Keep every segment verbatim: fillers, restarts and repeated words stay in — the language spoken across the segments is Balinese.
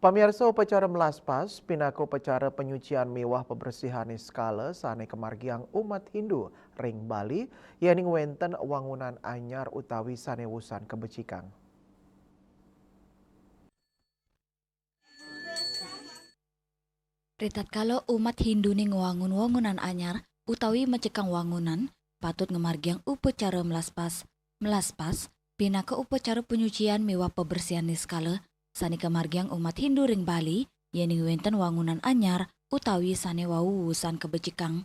Pamiarsa, upacara melaspas pinaka upacara panyucian miwah pabersihan niskala sane kamargiang umat Hindu ring Bali, yening wenten wangunan anyar utawi sane wusan kabecikang. Ritatkala umat Hindune ngwangun wangunan anyar utawi mecikang wangunan, patut ngamargiang upacara melaspas. Melaspas pinaka upacara panyucian miwah pabersihan niskala sane kamargiang umat Hindu ring Bali, yening wenten wangunan anyar utawi sane wau wusan kabecikang.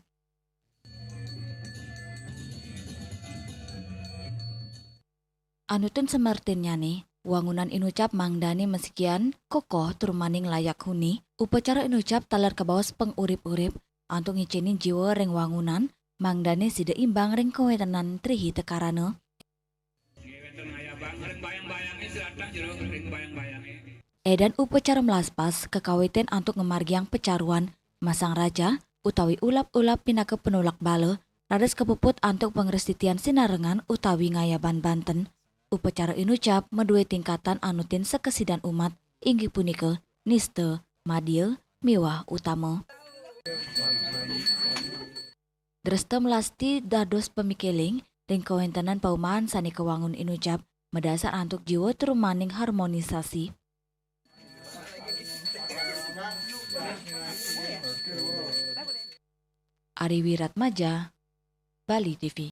Anutin samartinnyane, wangunan inucap mangdane masikian kokoh tur maning layak huni. Upacara inucap taler kabaos pangurip-urip antuk ngicenin jiwa ring wangunan, mangdane sida imbang ring kawentenan Tri Hita Karana. Edan upacara melaspas kakawitin antuk ngamargiang pacaruan, masang raja, utawi ulap-ulap pinaka panolak bala, raris kapuput antuk pangrastitian sinarengan utawi ngayaban banten. Upacara inucap madue tingkatan anutin sakasidan umat, inggih punika nista, madya, miwah utama. Dresta melasti dados pamikeling ring kawentenan paumahan sane kawangun inucap madasar antuk jiwa tur maning harmonisasi. Ari Wiratmaja, Bali T V.